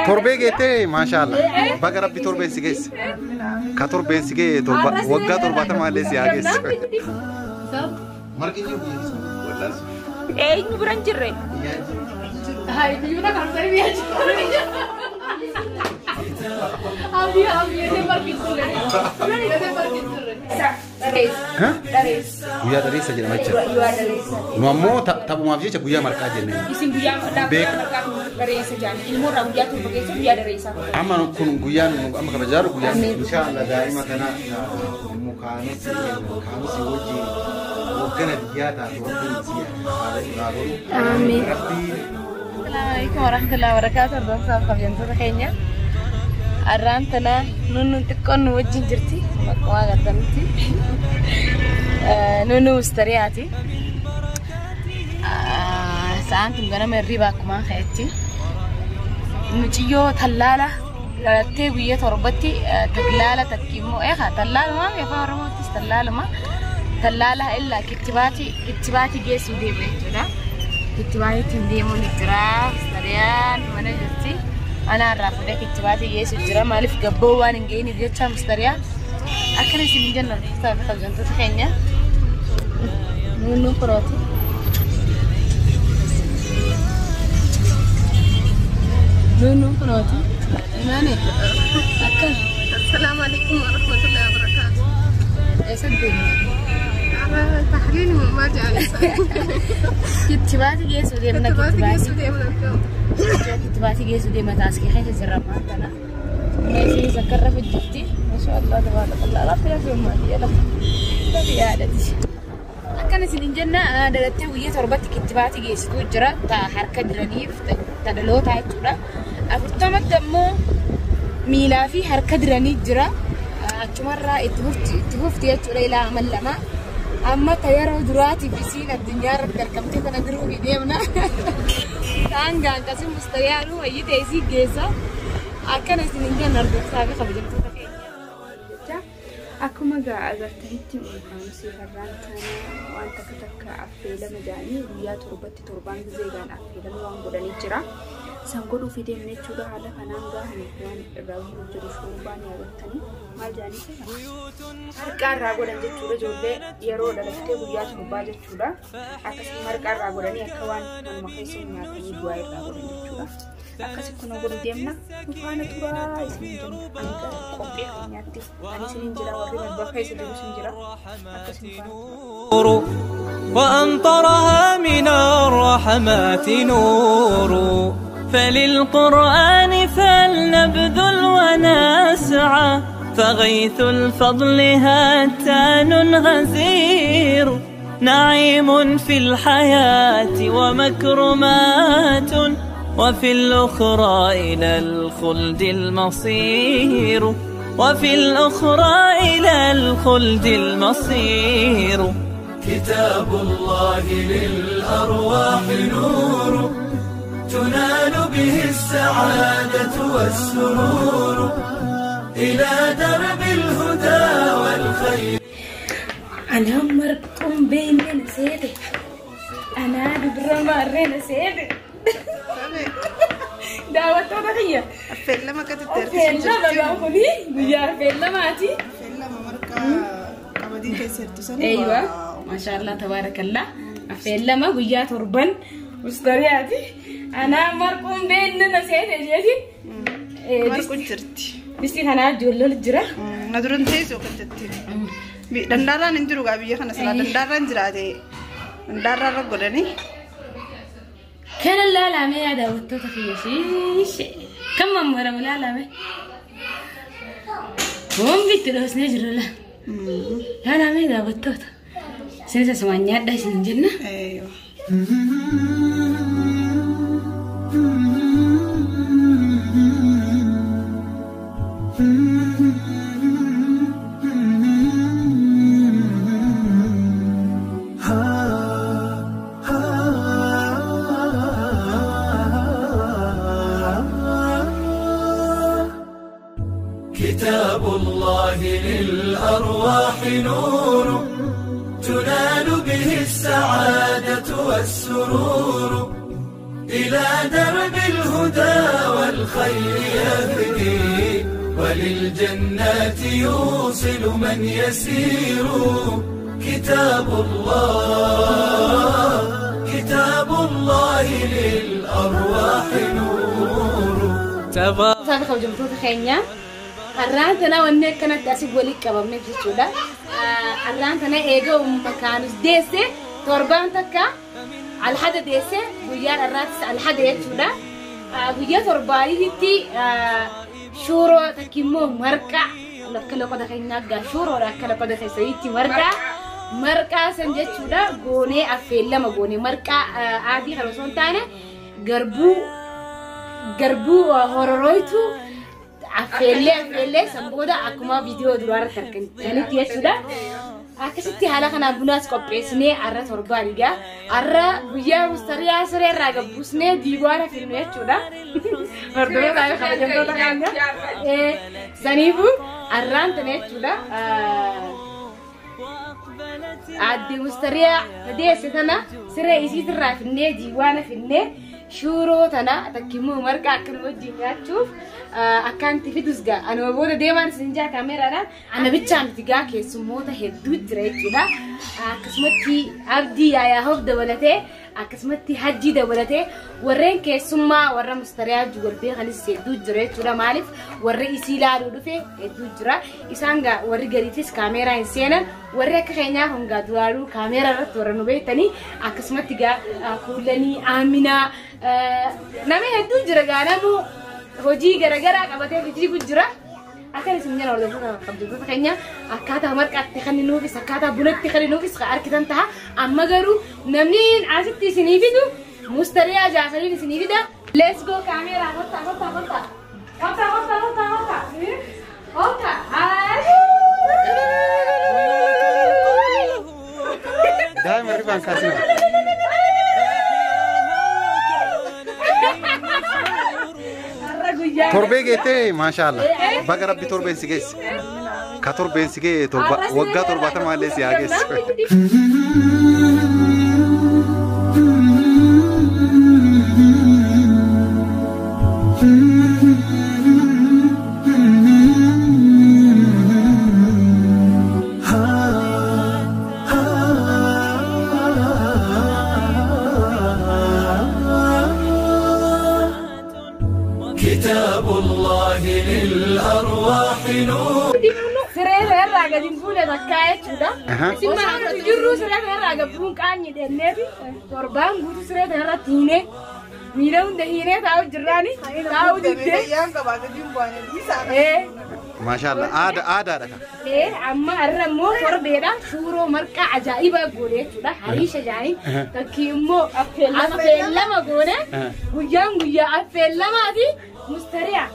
Torbee geettee maashaallah. Baga rabbi torbeen si geesse. Ka torbeen si gee torba waggaa 70 illee si haa geesse. Margi jiru biyya Eenyu bira hin jirre? Hai, biyyoota kan ta'e biyya jiru. Abdi abdi ini margi turre. Ini margi turre. Dhareessa. Dhareessa. Guyyaa dhareessa jedhama jechuudha. Guyyaa dhareessa. Nu ammoo taphumaaf jecha guyyaa marqaa jennee. Isin guyyaa marqaa dhareessa jedhan. Ilmoo irraa guyyaa 7 keessa guyyaa dhareessa. Amma kun guyyaan amma kabajaaru guyyaa inshallah daa'ima kana mukaanis kaanis wajjin hoggana biyyaa taatu rabbiin si haa godhu. Amiin. Rabbiin Assalamualaikum warahmatullahi wabarakatuh. Hordoftoota kabajamtoota keenya. Arraan tana nunnu xiqqoon nu wajjin jirti. Maqaa agartanitti. Nunnu mustariyaati. Sa'aan tun ganama hirriba akkuma ka'etti. Muciyyoo tallaala dhalattee guyyaa 7tti tallaala takki immoo eegaa tallaaluma afaan Oromoottis tallaaluma tallaala illaa kittibaati geessuu deema jechuudha. Kittibaatiitti deemuun jira. Mustariyaan mana jirti. Ana irraa fuudhee kittibaati geessu jira. Maaliif gabboo waan hin geenyeef jecha mustariyaa. Akkana isin hin jennu hordoftoota kabajamtoota keenya. Nuunnu kurooti. Nuunnu kurooti. Imaane akka. Assalamualaikum warahmatullahi wabarakatuh. Eessa deemna? Tahliil maal jedhanisa? Kittibaati geessu deemna. Kittibaati geessu deemna. Kittibaati geessu deemna taaskii keessa jirra maal tana. Meeshaa sakkarra fijjifti. Maashaallah tabaarakallah. Rabbi lafi ummaati jedha. Rabbi yaadati. Akkana isin hin jenna dhalattee guyyaa 7tti kittibaati geessitu jira. Ta harka diraniif ta dhalootaa jechuudha. 40tti ammoo miilaa fi harka diranii jira. Achumarraa itti fufti jechuudha ilaa amal lama. Amma ta yeroo duraatiif isiin addunyaa irratti argamtee kana diruu fi deemna. Ta'an gaanqasii mustariyaanuu wayii ta'e isii geessa. Akkana isin hin jenna hordoftoota fi kabajamtoota keenya. Akkuma agartanitti mukaamsi har'aan tana waan takka takka affeelama jedhanii guyyaa 7tti 7 gizeedhaan affeelama waan godhanii jira. San godhuuf deemne jechuudha. Haala kanaan gahan waan irraa jiru shoorbaan yaadatanii maal jedhanii marqaa irraa godhan jechuudha. Ijoollee yeroo dhalattee guyyaa 7 jechuudha. Akkasuma marqaa irraa godhanii akka waan manuma keessa nyaatanii du'aa irraa godhan jechuudha. Akkasitti nu godhu deemna. Nu faana turaa isin jenna. Hanga qophii keenyaatti ani isin jira warri madda keessa jiru isin jira. Akkasuma faana turaa. وأمطرها من الرحمات نور فللقرآن فلنبذل ونسعى فغيث الفضل هتان غزير نعيم في الحياة ومكرمات وفي الأخرى إلى الخلد المصير وفي الأخرى إلى الخلد المصير كتاب الله للأرواح نور تنال به السعادة والسرور إلى درب الهدى والخير. أنا مرقم بين نسيتي أنا دبر مرة نسيتي دعوة تغير فيلما كتتركز فيلما بقولي يا فيلما أتي فيلما مرقة قبدي كيسرت سنة. أيوة ما شاء الله تبارك الله. فيلما ويا تربن مسترياتي أنا مرقم بين نسيتي جيتي مرقم جرتي بس أنا جولول جرا ندرون تيزو كتتي دنداران انجرو غابيه خنا سلا دنداران جراتي دندارا رغدني كان لا لا ما يا داوتو تخيشيش كم مرة لا لا ما هم بيتلوس نجر لا لا لا ما داوتو سنسا سمانيا داش نجرنا. ايوه كتاب الله للأرواح نور تنال به السعادة والسرور إلى درب الهدى والخير. للخير يهدي وللجنات يوصل من يسير كتاب الله كتاب الله للأرواح نور Sabi kabajamtoota keenya har'aan tana wanni akkanatti asii walitti qabamneef jechuudha. Har'aan tana eega makaanis deesse torbaan takka alhada deesse guyyaan har'aattis alhada jechuudha. Guyyaa torbaanitti shuuroo takki immoo marqaa akka loqoda keenyaa gaa shuuroodha akka loqoda keessanitti marqaa. Marqaa san jechuudha goonee affeellama goonee marqaa adii kan osoo hin taane garbuu hororoitu affeellee san booda akkuma viidiyoo duraa irratti argitanitti jechuudha. Akkasitti haala kanaan bunaas qopheessinee har'a torbaan egaa har'a guyyaa mustariyaa siree irraa gabbuusnee diiwaana filnu jechuudha. Hordoftoota fi kabajamtoota keenya. Saniifuu har'aan tana jechuudha. Aadde mustariyaa deesse tana siree isiitirraa finnee diiwaana finnee shuuroo tana takki immoo marqaa akkana wajjin nyaachuuf akkanti fidus gaa anuma booda deemaan isin jaa kaameeraadhaan ana bichaa miti gaa keessummoota hedduu jira jechuudha. Akkasumatti abdii yaayaa hoof dabalatee akkasumatti hajjii dabalatee warreen keessummaa warra mustariyaa wal beekanis hedduu jira jechuudha. Maaliif warri isii ilaaluu dhufe hedduu jira. Isaan gaa warri gadiitis kaameeraa hin seenan warri akka keenyaa kun gaa duraanuu kaameeraa irratti warra nu beektanii akkasumatti gaa kuulanii aaminaa nama hedduu jira gaa namu hojii garaagaraa qabatee fiiguu jira. Akka isin jala hordoftoota kabajamtoota keenya akkaataa marqaatti kan nuufis akkaataa bunatti kan nuufis argitan ta'a. Amma garuu namni asitti isinii fidu mustariyaa jaafariin isinii fida. Let's go kaameeraa kottaa kottaa kottaa kottaa kottaa kottaa kottaa kottaa. Daa'ima rifaan kaasina. Torbee geettee maashaallah baga rabbi torbeen si geesse ka torbeen si gee torba waggaa torbaatama illee si haa geessu. كتاب الله للأرواح نور Siree irraa gadi hin fuune takkaa jechuudha. Isin mana jirru siree irraa gabbuun qaanyi dhenneefi torbaan guutuu siree irratti hiinee miila hunda hiinee taa'u jirraani taa'u diddee. Maashaallah aadaadha kan. Amma har'a immoo torbeedha shuuroo marqaa ajaa'ibaa goone jechuudha. Hariisha jaanii takki immoo affeellama goone guyyaan guyyaa affeellamaati mustariyaa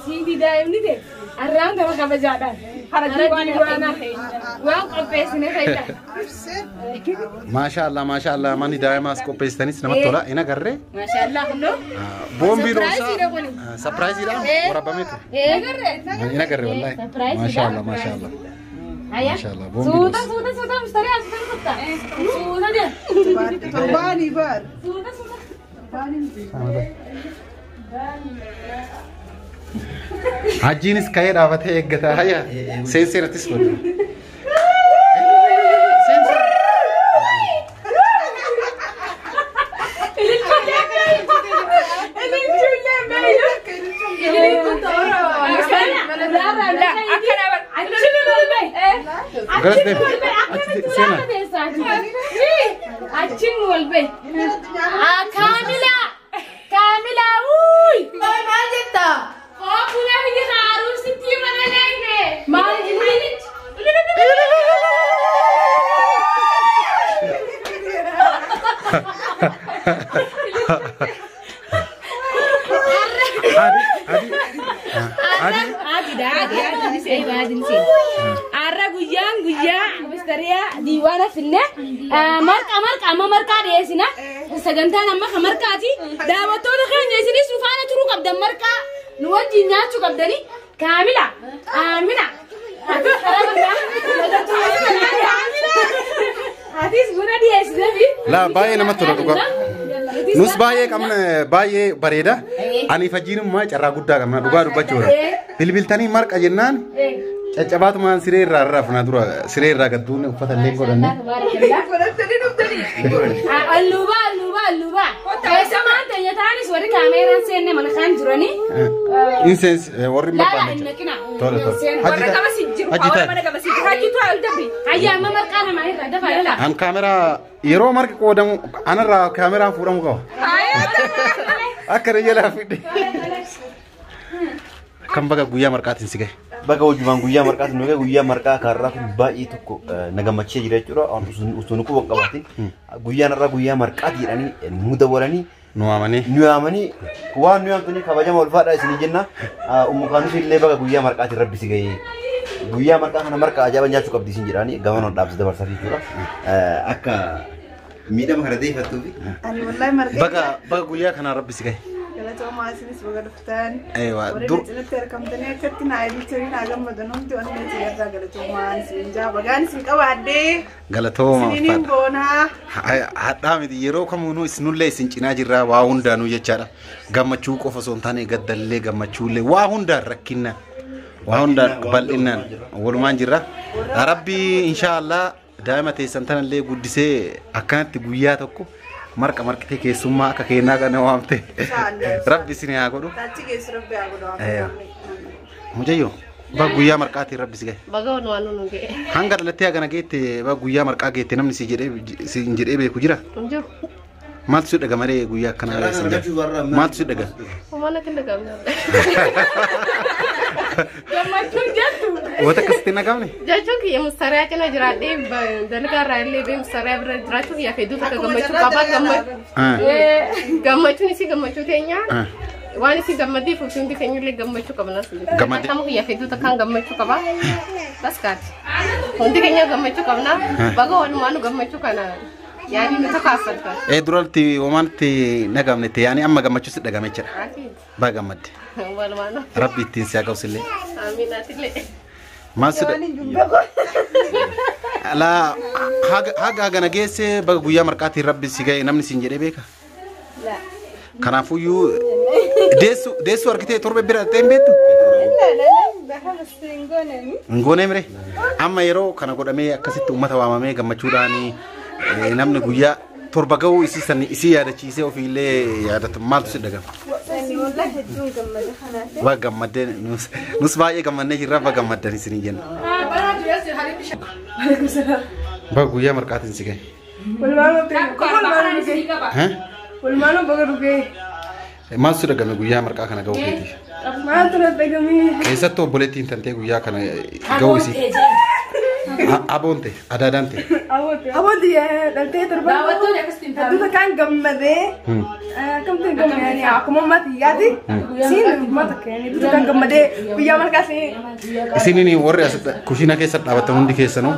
siiti daa'imni ta'e har'aan gama kabajaadhaan. Hara diiwaanaa waan qopheessine fayyada. Maashaallah maashaallah manni daa'imaas qopheessitanis namatti tola hin agarree. Maashaallah kunnoo. Boombii roobsaa sapiraayiziidhaan waraabamee ture. Hin agarre wallaahi. Maashaallah maashaallah. Maashaallah boombii Suuta roobsaa. suuta suuta mustariyaa suuta suuta. Suuta deem. Torbaanii baar. Suuta suuta. Hajjiinis ka'ee dhaabatee eeggata. Hayya seenseerattis godhu. Garas deem. Achi seenaa. Achiin wal bahi. Kaamila! Kaamila! Wuuy! Maal jetta? Oofuna biyya haaromsitti mana leeyne. Maal jetta? Adi adi adi. Har'a guyyaan guyyaa mustariyaa diiwaana finne marqa marqa amma marqaa dhiyeessina sagantaan amma kan marqaati daawwattoota keenya isinis nu faana turuu qabdan marqaa nu wajjin nyaachuu qabdani kaamila aamina atis buna dhiyeessiteefi Laa baay'ee namatti tola dhugaa. Nus baay'ee qabna baay'ee bareeda. Ani fajiinummaa carraa guddaa qabna dhugaa dubbachuudha. Bilbiltanii marqa jennaan caccabaatumaan siree irraa rafna dura siree irraa gadduun uffata illee godhanne. Alluba alluba alluba. Keessa maanta nyataanis warri kaameeraan seenne mana kan jiranii. Insense warri hin barbaanne. Tole tole. Warra gamasii jiru. Warra mana gamasii jiru. Hajjitu al dabri. Hayya amma marqaa namaa irraa dafa lala. An kaameraa yeroo marqi qoodamu anarraa kaameraan fuudhamu qaba. Akka jalaa fidhe. Kan baga guyyaa marqaatiin si gahe. Baga hojumaan guyyaa marqaatiin nu gahe guyyaa marqaa kaarraa kun baay'ee tokko na gammachee jira jechuudha. Osoo nu quban qabaatin guyyaan irraa guyyaa marqaati jedhanii nu dawwalanii Nu waamanii. Nu waamanii waan nu waamtanii kabajama ulfaadha isinii jenna. Ummu Kaanus illee baga guyyaa marqaatiin rabbi si gahe. Guyyaa marqaa kana marqaa ajaa'iba nyaachuu qabdi isin jedhanii gama dhaabsa dabarsaa jechuudha. Akka miidhama kana deeffattuufi. Ani wallahi marqee. Baga baga guyyaa kanaan rabbi si gahe. Galatoomaa isinis baga dhuftan. Eewa Warri dur cinatti argamtanii akkatti naa eebiltanii naa gammadan hundi onnee irraa galatoomaa isin jaa bagaan isin qabaadhee. Galatooma Isiniin ulfaadha. boonaa. Hadhaa miti yeroo kamuunuu isinullee isin cinaa jirraa waa hundaanuu jechaadha. Gammachuu qofa osoo hin taane gaddallee gammachuullee waa hundaan rakkinna. Waa hundaan bal'inaan walumaan jirra. Rabbi inshaallah daa'ima teessan tanallee guddisee akkanatti guyyaa tokko marqa marqitee keessummaa akka kennaa kana waamte. Rabbi isin haa godhu. Taachi geessu rabbi haa godhu. Mucayyoo baga guyyaa marqaatiin rabbi si gahe. Baga walumaan nu gahe. Hanga dhalattee hagana geette baga guyyaa marqaa geette namni si jedhee beeku jira. Hin jiru. Maaltu si dhaga malee guyyaa akkanaa si jedha? Maaltu si dhaga? Homaa natti hin dhagahamne. Gammachuun jettu. Wanta akkasitti hin dhagahamne? Jechuun kiyya mustariyaa cina jiraadhee dalagaa irraa illee bee mustariyaa bira jiraachuu kiyya fedhuu takka gammachuu qabaa gammachuun isii gammachuu teenya. Waan isii gammaddeef ofii hundi keenya illee gammachuu qabna. Gammadde. Akkama kiyya fedhuu takkaan gammachuu qaba. Bas kaati. Hundi keenya gammachuu qabna. Baga walumaan nu gammachuu kana yaani nu takaaffalta. Duratti homaatti nagamne ta'e yaani amma gammachuu si dhagame jechuudha. Baga gammadde. Walumaan. Rabbi ittiin si haa ga'usillee. Amiin atillee. Maal si Alaa haga hagana geesse baga guyyaa marqaatiin rabbi si ga'e namni siin jedhee beeka? Kanaafuyyuu deessuu argitee torbe bira dhaqxee hin beektu? Hin goonee mire? Amma yeroo kana godhamee akkasitti uummata waamamee gammachuudhaan namni guyyaa torba ga'uu isii san isii yaadachiisee ofiillee yaadatu maaltu si dhagama? Baga gammaddee nus baay'ee gammannee jirra baga gammaddan isinii jenna. Baga guyyaa marqaatiin si gahe. Walumaan baga dhugee. Maaltu si dhagame guyyaa marqaa kana ga'uu keetiif? Maaltu na dhagame? Keessattuu obboleettiin tantee guyyaa kana ga'uu isii. Aboonte adaadaan ta'e. Aboonte dhaltee torba. Daawwattoonni akkasitti hin Hedduu takkaan gammadee. Akkamtu hin gammadee akkuma uummata yaati. Siin uummata keenya hedduu takkaan gammadee guyyaa marqaa siin. Isiniin warri as kushiina keessa dhaabatan hundi keessanuu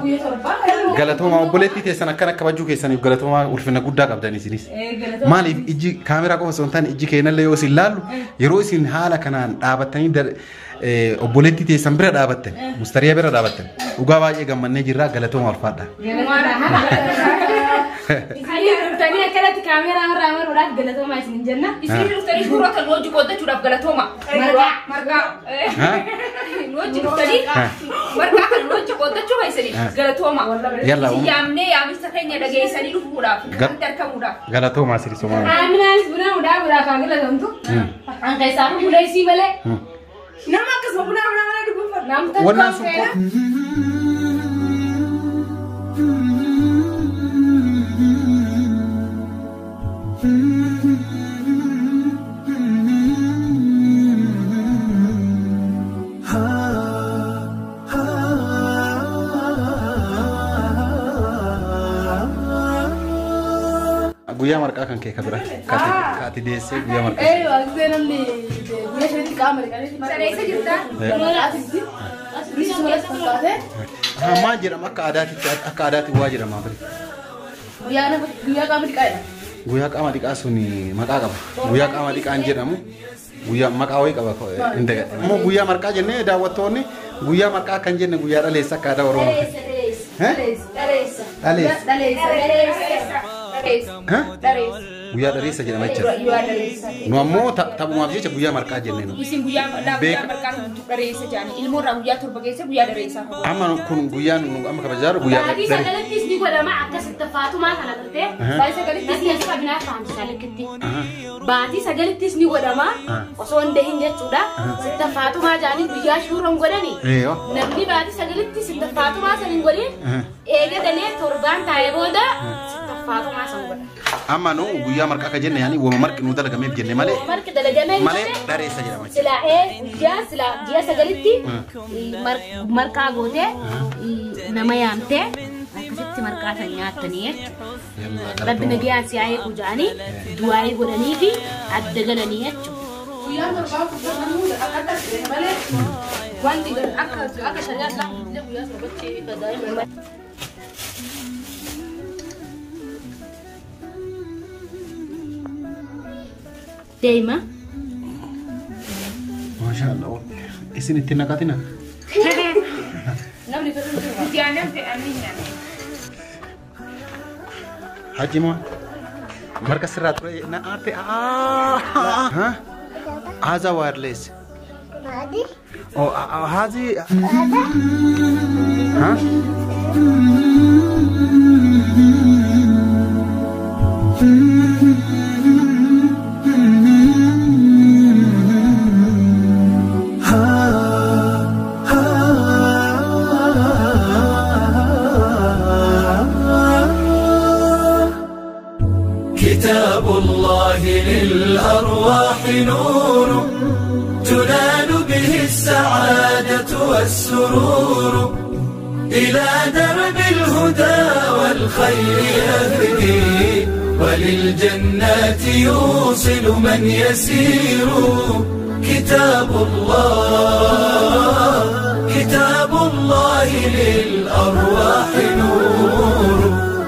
galatooma obboleettii teessan akkana kabajuu keessaniif galatooma ulfina guddaa qabdan isinis. Maaliif ijji kaameraa qofa osoo hin taane ijji keenyallee yoo isin laallu yeroo isin haala kanaan dhaabattanii obboleettii teessan bira dhaabattan mustariyaa bira dhaabattan dhugaa baay'ee gammannee jirra galatooma ulfaadha. Isin dhuftanii akkanatti kaameraa irraa maruudhaaf galatoomaa isin jenna. Isin dhuftanii suuraa kan hojii qoodachuudhaaf galatooma. Marqaa. Marqaa. Nu hojii dhuftanii marqaa kan nu hojii qoodachuu keessaniif galatooma. Yalla. Yaamnee yaamisa keenya dhageessanii dhufuudhaaf kan argamuudhaaf. Galatooma asirri somaa. Aaminaanis buna mudaa buraa kan galatamtu. An keessaa buna isii malee. Nama akkasuma buna buna malee dhuguuf. Namta Wannaan sun Guyyaa marqaa kan kee ka bira kaati deessee guyyaa marqaa. Eeyyuu gisee namni guyyaa shanitti qaama dhiqanii. Sareessa jirta. Maal jedhama akka aadaatitti akka aadaatti waa jedhama. Guyyaa qaama dhiqaadha. Guyyaa qaama dhiqaa sun maqaa qaba. Guyyaa qaama dhiqaan jedhamu guyyaa maqaa wayii qaba hin dagadhe. Immoo guyyaa marqaa jennee daawwattoonni guyyaa marqaa kan jenne guyyaa dhaleessa akka aadaa Oromoo. Dhaleessa. Dhaleessa. Dhaleessa. Dhaleessa. Guyyaa dhareessa jedhama jechuudha. Guyyaa dhareessa. Nu ammoo taphumaaf jecha guyyaa marqaa jennee nu. Isin guyyaa guyyaa marqaa dhareessa jedhani. Ilmoo irraa guyyaa 7 keessa guyyaa dhareessaa. Amma kun guyyaan nu amma kabajaa jiru guyyaa Baatii dhareessa. sagalattis ni godhama akkasitti Faatumaa kana gartee. Baatii sagalattis ni qabinaa faamsaa likkitti. Baatii sagalittis ni godhama osoo hin dahin jechuudha. Sitta Faatumaa jedhanii guyyaa shuuran godhani. Namni baatii sagalitti sitta Faatumaa san hin godhin eega dalee torbaan taa'ee booda sitta Faatumaa san godha. Amma nu guyyaa marqaa akka jenne yaani wama marqi nu dalagameef jenne malee Marqi dalagamee malee dhareessa jedhama. Silaa guyyaa silaa ji'a sagalitti marqaa gootee nama yaamtee akkasitti marqaa san nyaattanii jechuudha. Rabbi nagayaan si haa eegu jedhanii du'aayii godhanii fi adda galanii jechuudha. Guyyaan torbaa kun namni akka ta'e malee wanti akka akka shari'aa islaamaa guyyaa torbatti daa'ima. Deema. Maasha Allah. Isin itti naqatina. Namni fedhu jiru. Nuti aannan fedhanii nyaanna. Haji moo marqa sirraa ture na aarte haa haza wireless. Oh hazi ha كتاب الله للأرواح نور تنال به السعادة والسرور إلى درب الهدى والخير يهدي وللجنات يوصل من يسير كتاب الله كتاب الله للأرواح نور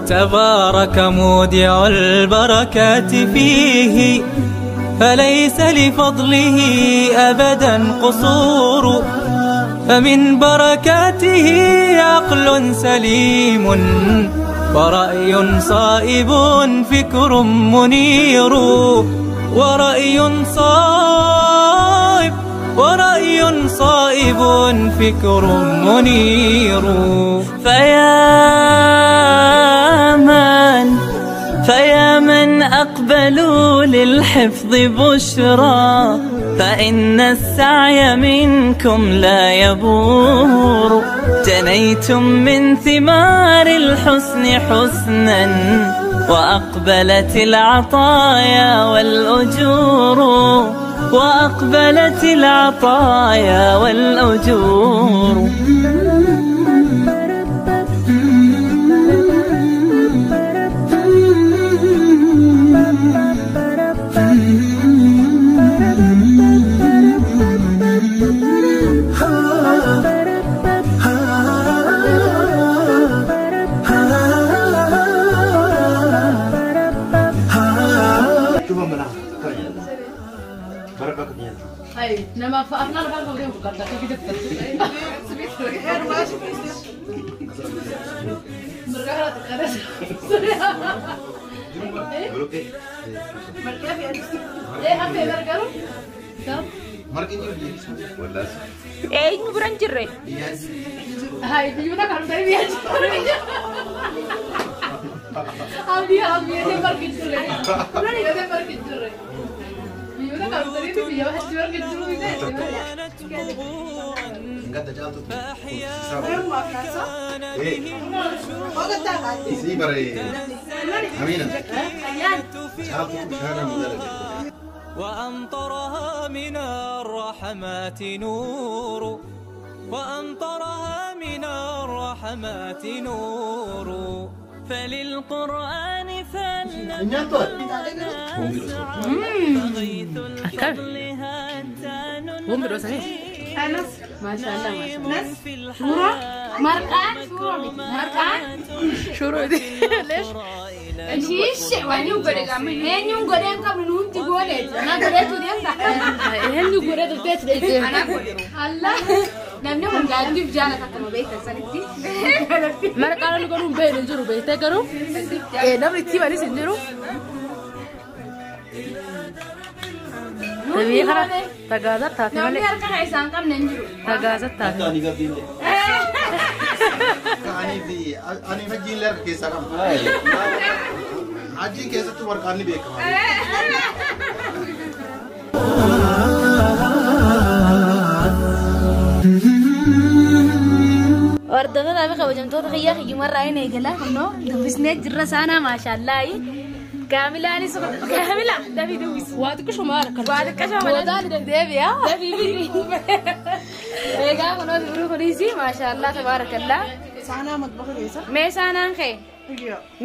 تبارك مودع البركات فيه فليس لفضله أبدا قصور فمن بركاته عقل سليم ورأي صائب فكر منير ورأي صائب ورأي صائب فكر منير فيا من أقبلوا للحفظ بشرى فإن السعي منكم لا يبور جنيتم من ثمار الحسن حسنا وأقبلت العطايا والأجور وأقبلت العطايا والأجور. نما فأنا لا بعرف أقول لك كيف تكتب. Eenyu bira hin jirre? وأمطرها من الرحمات نور وأمطرها من الرحمات نور فللقرآن ما شاء الله ما شاء الله. شورى مرقان مرقان شورى دي ليش؟ إيش وين يقول كم هن يقول كم نون تقول أنا قريت ودي هن يقول تبيت أنا قريت الله نمني من قاعد في جانا كتم بيت سنتي مرقان اللي قالوا بيت نجرو بيت تقرو إيه نمني تيما ليش نجرو Tagaazat taate malee. Namni harka isaan qabne hin jiru. Tagaazat taate. Ani gabbiin. Ani hajjiin illee harka keessaa qaba. Hajjiin keessatti warqaan ni beekama. Hordoftoota fi kabajamtoota kiyyaa hiyyumarraa hin eegala. Kunoo dubbisnee jirra saanaa maashallaayi. Kaamilaanis kaamila dafii dubbisi. Waa xiqqishoo maal akka Waa xiqqishoo maal deebi'a. Dafii biri. Egaa kunoo suurri kunis maashallaa tabaarakallaa. Saanaa matbaxa keessa. Mee saanaan kee?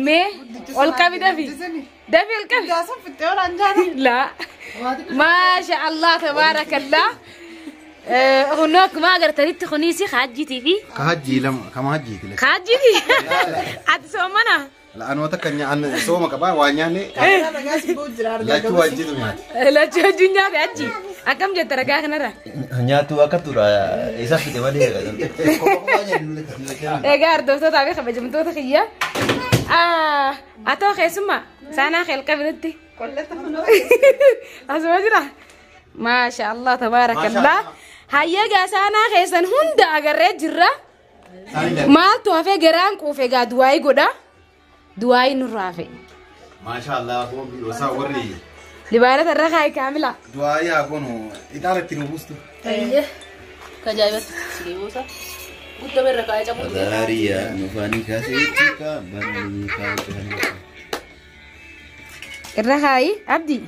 Mee ol qabi dafii. Dafii ol qabi. Gaasan fixee ol anjaana. Laa. Maasha Allah tabaarakallaa. Kunoo akkuma agartanitti kunis hajjiitii fi Ka hajjii lama kama hajjiiti. hajjiitii. Ati soomana? La'anoota kan nyaanne sooma qabaa waa nyaanne lachuu wajjitu nyaate. Lachuu wajjin nyaate achi. Akkam jetta ragaa kanarra? Nyaatu akka tura isa fide malee. Egaa hordoftootaa fi kabajamtoota kiyya. Atoo keessummaa saanaa qeelqabinutti. Asuma jira. Maasha Allah tabaarakallah. Hayyagaa saanaa keessan hunda agarree jirra. Maaltu hafee garaan quufe egaa du'aayii godha. Du'aayii nurraa hafe. Maasha Allah gosa warri Libaanata irra kaayi kaamila. du'aayii haa goonu ixaana itti nu buustu. Kajaa'ibatti si buusa. Guddama irra kaa'ee cabuu. Daariya nufaanii kaasee kaabanii kaasee. Irra kaayi abdii.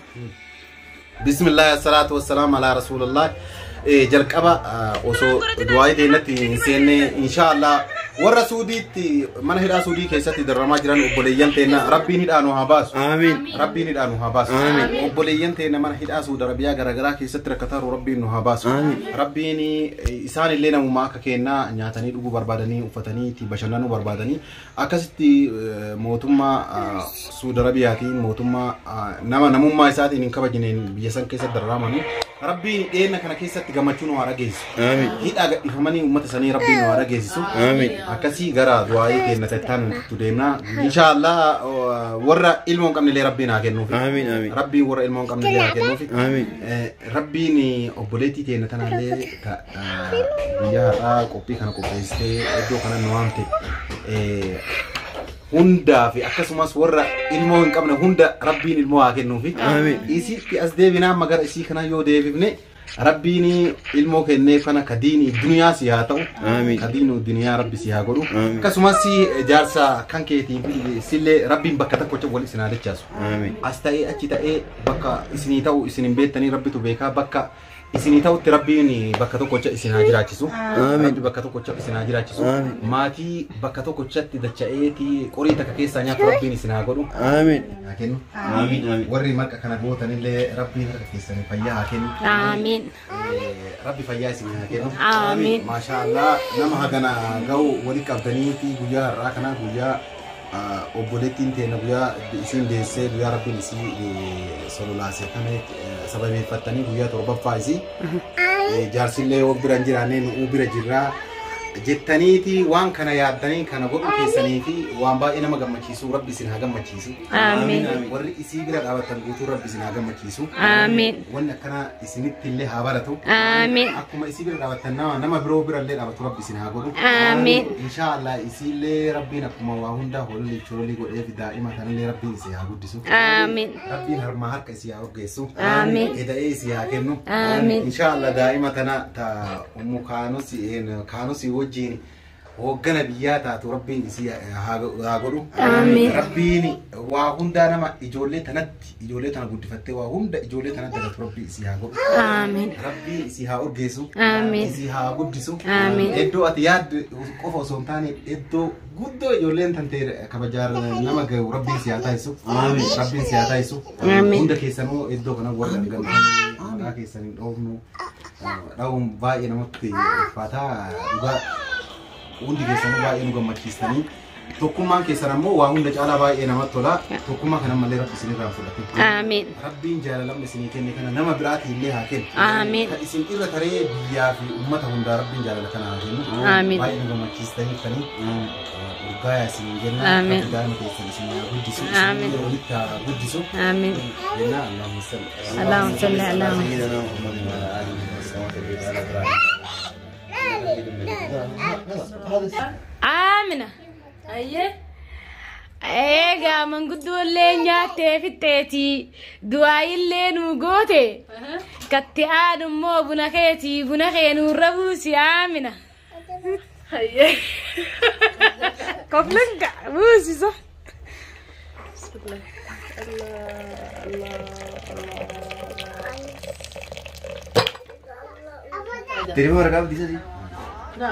Bismillah asalaatu wassalaam alaa rasuulillah. Jalqaba osoo du'aayii teenyatti hin seenne inshaallah warra Suudiitti mana hidhaa Suudii keessatti dararamaa jiran obboleeyyan teenya rabbiin hidhaa nu haa baasu. Amiin. Rabbiin hidhaa nu haa baasu. Amiin. Obboleeyyan teenya mana hidhaa Suudi Arabiyaa garaagaraa keessatti rakkataa jiru rabbiin nu haa baasu. Amiin. Rabbiin isaan illee namummaa akka kennaa nyaatanii dhuguu barbaadanii uffatanii itti bashannanuu barbaadanii akkasitti mootummaa Suudi Arabiyaatiin mootummaa nama namummaa isaatiin hin kabajneen biyya san keessatti dararamanii rabbiin dhiyeenya kana keessatti gammachuu nu haa dhageessisu. Amiin. Hidhaa gadhiifamanii uummata sanii rabbiin nu haa dhageessisu. Amiin. Akkasii gara du'aayii keenya tattaan itti deemna. Inshaallah warra ilmoo hin qabne illee rabbiin haa kennuufi. Amiin amiin. Rabbiin warra ilmoo hin qabne illee haa kennuufi. Amiin. Rabbiin obboleettii teenya tanaallee guyyaa har'aa qophii kana qopheessitee iddoo kana nu waamte hundaa fi akkasumas warra ilmoo hin qabne hunda rabbiin ilmoo haa kennuufi. Amiin. Isitti as deebinaa amma gara isii kana yoo deebifne rabbiin ilmoo kenneef kana ka diinii duniyaa si haa ta'u. Amiin. Ka diinii duniyaa rabbi si haa godhu. Amiin. Akkasumas jaarsa kan keetii fi sillee rabbiin bakka tokkotti wal isin haa dachaasu. Amiin. As ta'ee achi ta'ee bakka isinii ta'u isin hin beektanii rabbitu beekaa bakka isinii ta'utti rabbiin bakka tokkocha isin haa jiraachisu. Amiin. Rabbi bakka tokkocha isin haa jiraachisu. Amiin. Maatii bakka tokkochatti dacha'eetii qorii takka keessaa nyaatu rabbiin isin haa godhu. Amiin. Haa kennu. Amiin amiin. Warri marqa kana gootanillee rabbiin harka keessanii fayyaa haa kennu. Amiin. Rabbi fayyaa isin haa kennu. Amiin. Maasha Allah nama hagana ga'u walitti qabdaniiti guyyaa har'aa kana guyyaa obboleettiin teenya guyyaa isiin deessee guyyaa rabbiin isii sololaasee kana sababeeffattanii guyyaa torbaffaa isii jaarsillee yoo bira hin jiraanne nu'uu bira jirraa jettaniiti waan kana yaaddanii kana godhu keessanii fi waan baay'ee nama gammachiisu rabbi isin haa gammachiisu. Amiin. Warri isii bira dhaabatan guutuu rabbi isin haa gammachiisu. Amiin. Wanni akkana isinitti illee haa baratu. Amiin. Akkuma isii bira dhaabatan nama biroo bira illee dhaabatu rabbi isin haa godhu. Amiin. Inshaallah isiillee rabbiin akkuma waa hunda hololii chololii godhee fi daa'ima kanallee rabbiin isii haa guddisu. Amiin. Rabbiin harmaa harka isii haa urgeessu. Amiin. Eda'ee isii haa kennu. Amiin. Inshaallah daa'ima tana ta ummu kaanusi wajjin hooggana biyyaa taatu rabbiin isii haa godhu. Amiin. Rabbiin waa hundaa nama ijoollee tanatti ijoollee tana guddifattee waa hunda ijoollee tanatti dagatu rabbiin isii haa godhu. Amiin. Rabbiin isii haa urgeessu. Amiin. Isii haa guddisu. Amiin. Iddoo ati yaaddu qofa osoo hin taane iddoo guddoo ijoolleen tantee kabajaa nama gahu rabbiin si haa taasisu. Amiin. Rabbiin si haa taasisu. Amiin. Hunda keessanuu iddoo kana warra argamtan maqaa keessan hin dhoofnu dha'uun baay'ee namatti ulfaataa dhugaa hundi keessanuu baay'ee nu gammachiistanii. Tokkummaan keessan ammoo waa hunda caalaa baay'ee namatti tola. Tokkummaa kana malee Rabbi isinirraa fudhate. Amiin. Rabbiin jaalalamni isinii kenne kana nama biraatii illee haa kennu. Amiin. Kan isin irra taree biyyaa fi uummata hundaa Rabbiin jaalala kana haa kennu. Amiin. Baay'ee nu gammachiistanii jirtanii. Urgaayaa isin jenna. Amiin. Rabbi daa'ima keessan isin haa guddisu. Amiin. Isin walitti haa guddisu. Amiin. Jenna Allahumma salli. Allahumma salli ala سيدنا محمد وعلى آله وصحبه وسلم. Amina. Ayyee. Eegaa manguddoollee nyaattee fixxeeti. Du'aayillee nuu goote. Katti aanu immoo buna keetii buna kee nurra buusi Amina. Ayyee. Koflanka buusisa. Terima waraqaa abdiisa si. La.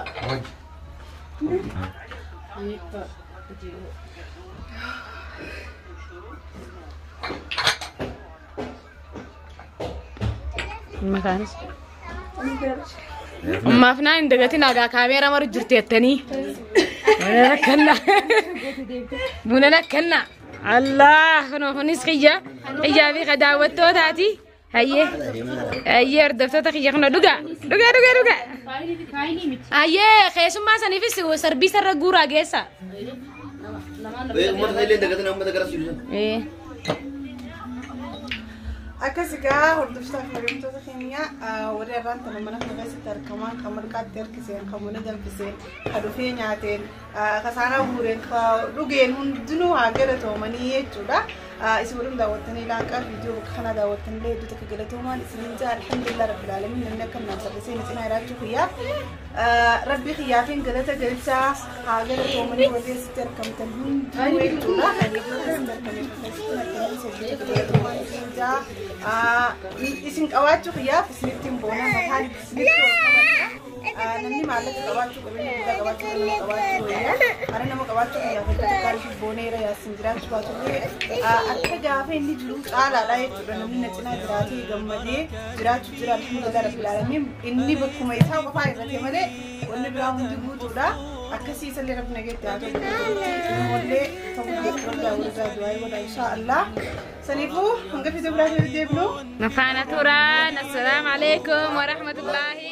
Makaanis. Ammaaf naan hin dagatin hagaa kaameera maru jirti jettanii. Buna nakkanna. Buna nakkanna. Allah kunoo kunis xiyya. Xiyyaa fi daawwattootaati. Hayyee. Hayyee hordoftoota xiyya kunoo dhugaa. Dhugaa dhugaa dhugaa. Hayyee keessummaa saniifis sarbii sarara guuraa geessa. Uummata illee dagatin uummata gara sibiisa. Ee. Akkas egaa hordoftoota fi hordoftoota keenya warri irraan tana mana kana keessatti argaman kan marqaatti harkiseen kan buna danfiseen kan dhufee nyaateen kan saanaa guureen kan dhugeen hundinuu haa galatoomanii jechuudha. Isin waliin daawwattanii laaqaa viidiyoo bakka kanaa daawwattanillee hedduu takka galatoomaan isiniin jaa alhamdulillah rabbil aalamiin namni akka naan tarrisee ni cinaa jiraachuu kiyyaaf. Rabbi kiyyaafin galata galchaa haa galatoomanii warri asitti argamtan hundinuu jechuudha. Kan asitti argamtan hedduu takka galatoomaan isiniin jaa. Isin qabaachuu kiyyaaf isinitti hin boona mataan isinitti ol qabadha. Namni maallaqa qabaachuu qabeenya guddaa qabaachuu nama qabaachuu wayya. Ara nama qabaachuu kiyyaaf hedduu takka arfi booneera yaasin jiraachuu baatullee akka gaafa inni jiru caalaadha jechuudha. Namni na cinaa jiraatee gammadee jiraachuu jira alhamdulillah rabbil aalamiin. Inni bakkuma isaa qofaa irratti malee wanni biraa hundi guutuudha. Akkasii isallee rabbi nageetti haa ta'u. Ilmoollee ta'uu rabbi walirraa du'aa godha inshaallah. Saniifuu hanga fiizoo biraatii deebinu. Nafaana turaan. Assalaamu alaikum warahmatullaahi